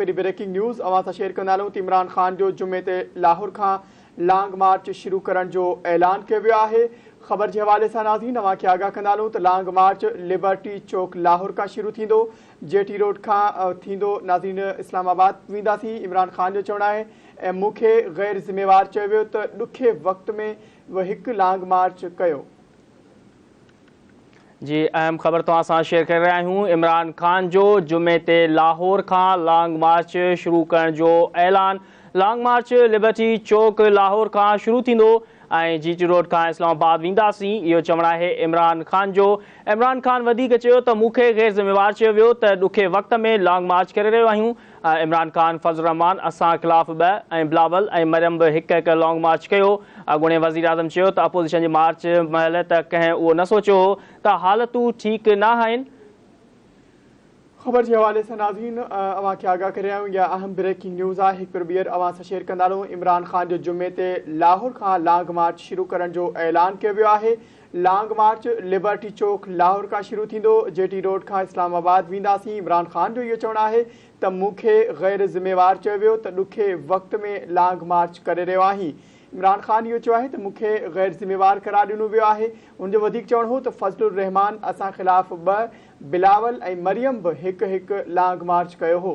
وڏي breaking news اوهان سان شيئر ڪندا هلون ته عمران خان جو جمعي تي لاهور کان لانگ مارچ شروع ڪرڻ جو اعلان ڪيو ويو آهي. خبر جي حوالي سان ناظرين اوهان کي آگاهه ڪندا هلون ته لانگ مارچ لبرٽي چوڪ لاهور کان شروع ٿيندو، جي ٽي روڊ کان ٿيندو ناظرين اسلام آباد وينداسين. عمران خان جو چوڻ آهي ۽ مون کي غير ذميوار چيو ويو ته ڏکي وقت ۾ به هڪ لانگ مارچ ڪيو. جي اهم خبر توهان سان شيئر ڪري رهيا آهيون، عمران خان جو جمعي تي لاهور کان لانگ مارچ شروع ڪرڻ جو اعلان، لانگ مارچ لبرٽي چوڪ لاهور کان شروع ٿيندو ۽ جي ٽي روڊ کان اسلام آباد وينداسين، اهو چوڻ آهي عمران خان جو. عمران خان وڌيڪ چيو ته مون کي غير ذميوار چيو ويو ته ڏکي وقت ۾ لانگ مارچ ڪري رهيو آهيون، عمران خان، فضل الرحمان اسان خلاف ٻه ۽ بلاول ۽ مريم به هڪ هڪ لانگ مارچ ڪيو. اڳوڻي وزيراعظم چيو ته اپوزيشن جي مارچ مهل ته ڪنهن اهو نه سوچيو هو ته حالتون ٺيڪ ناهن. خبر جي حوالي سان ناظرين اوهان کي آگاهه ڪري رهيا آهيون اها اهم بريڪنگ نيوز آهي هڪ ڀيرو ٻيهر اوهان سان شيئر ڪندا هلون عمران خان جو جمعي تي لاهور کان لانگ مارچ شروع ڪرڻ جو اعلان ڪيو ويو آهي لانگ مارچ لبرٽي چوڪ لاهور کان شروع ٿيندو، جي ٽي روڊ کان اسلام آباد وينداسين، عمران خان جو اهو چوڻ آهي ته مون کي غير ذميوار چيو ويو ته ڏکي وقت ۾ لانگ مارچ ڪري رهيو آهين، عمران خان اهو چيو آهي ته مون کي غير ذميوار قرار ڏنو ويو آهي، هن جو وڌيڪ چوڻ هو ته فضل الرحمان اسان خلاف ٻه، بلاول ۽ مريم به هڪ هڪ لانگ مارچ ڪيو هو.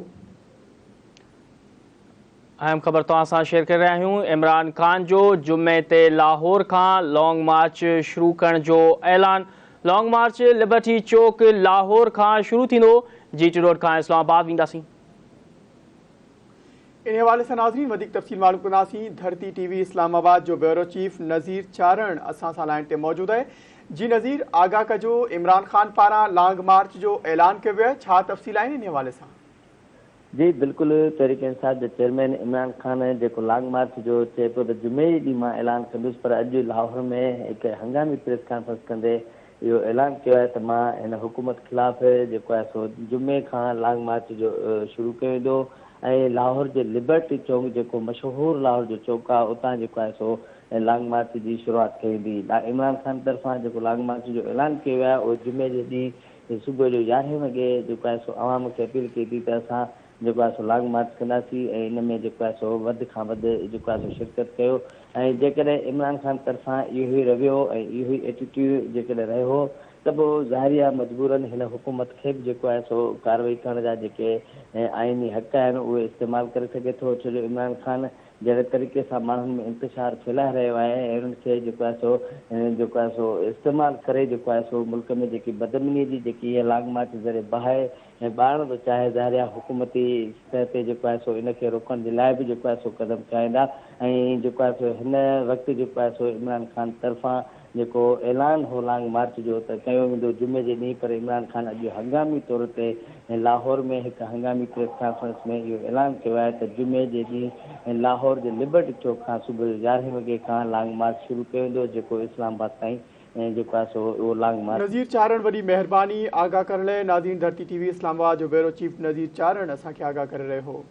اهم خبر توهان سان شيئر ڪري رهيا آهيون، عمران خان جو جمعي تي لاهور کان لانگ مارچ شروع ڪرڻ جو اعلان، لانگ مارچ لبرٽي چوڪ لاهور کان شروع ٿيندو، جي ٽي روڊ کان اسلام آباد وينداسين. ان حوالي سان ناظرين وڌيڪ تفصيل معلوم ڪنداسين، ڌرتي ٽي وي اسلام آباد جو بيورو چيف نذير چارڻ اسان سان لائين تي موجود آهي، جي نذير آگاهه ڪجو عمران خان پاران لانگ مارچ جو اعلان ڪيو ويو آهي، ڇا تفصيل آهن ان حوالي سان؟ جي بلڪل تحريڪ انصاف جي چيئرمين عمران خان جيڪو لانگ مارچ جو چئي پيو ته جمعي جي ڏينهن مان اعلان ڪندس پر اڄ لاهور ۾ هڪ هنگامي پريس ڪانفرنس ڪندي اهو اعلان ڪيو آهي ته مان هن حڪومت خلاف جيڪو آهي سو جمعي کان لانگ مارچ جو شروع ڪيو ويندو ۽ لاهور جي لبرٽي چونڪ جيڪو مشهور لاهور جو چوڪ آهي اتان جيڪو آهي سو لانگ مارچ جي شروعات ڪئي ويندي عمران خان طرفان جيڪو لانگ مارچ جو اعلان ڪيو ويو آهي اهو جمعي جي ڏينهن صبح جو يارهين وڳي جيڪو آهي سو عوام کي اپيل ڪئي ٿي ته اسان جيڪو آهي سو لانگ مارچ ڪنداسين ۽ ان ۾ جيڪو آهي سو وڌ کان وڌ جيڪو آهي سو شرڪت ڪيو ۽ جيڪڏهن عمران خان طرفان اهو ئي رويو ۽ اهو ئي ايٽيٽيوڊ جيڪڏهن رهيو ته پوء ظاهري آهي مجبورن هن حڪومت کي به جيڪو آهي سو ڪارروائي ڪرڻ جا جيڪي آئيني حق آهن اهي استعمال ڪري سگهي ٿو ڇو جو عمران خان جهڙي طريقي سان ماڻهن ۾ انتشار ڦهلائي رهيو آهي ۽ انهن کي جيڪو آهي سو جيڪو آهي سو استعمال ڪري جيڪو آهي سو ملڪ ۾ جيڪي بدامني جي جيڪي هيء لانگ مارچ ذريعي باهه ٻارڻ ٿو چاهي ظاهر آهي حڪومتي سطح تي جيڪو آهي سو ان کي روڪڻ جي لاء به جيڪو آهي سو قدم کنيا ويندا ۽ جيڪو آهي سو هن وقت جيڪو آهي سو عمران خان طرفان جيڪو اعلان هو لانگ مارچ جو ته ڪيو ويندو جمعي جي ڏينهن پر عمران خان اڄ هنگامي طور تي لاهور ۾ هڪ هنگامي پريس ڪانفرنس ۾ اهو اعلان ڪيو آهي ته جمعي جي ڏينهن لاهور جي لبرٽي چوڪ کان صبح جو يارهين وڳي کان لانگ مارچ شروع ڪيو ويندو جيڪو اسلام آباد تائين جيڪو آهي سو اهو لانگ مارچ نذير چارڻ وڏي مهرباني آگاهه ڪرڻ لئه ناظرين ڌرتي ٽي وي اسلام آباد جو بيورو چيف نذير چارڻ اسان کي آگاهه ڪري رهيو هو.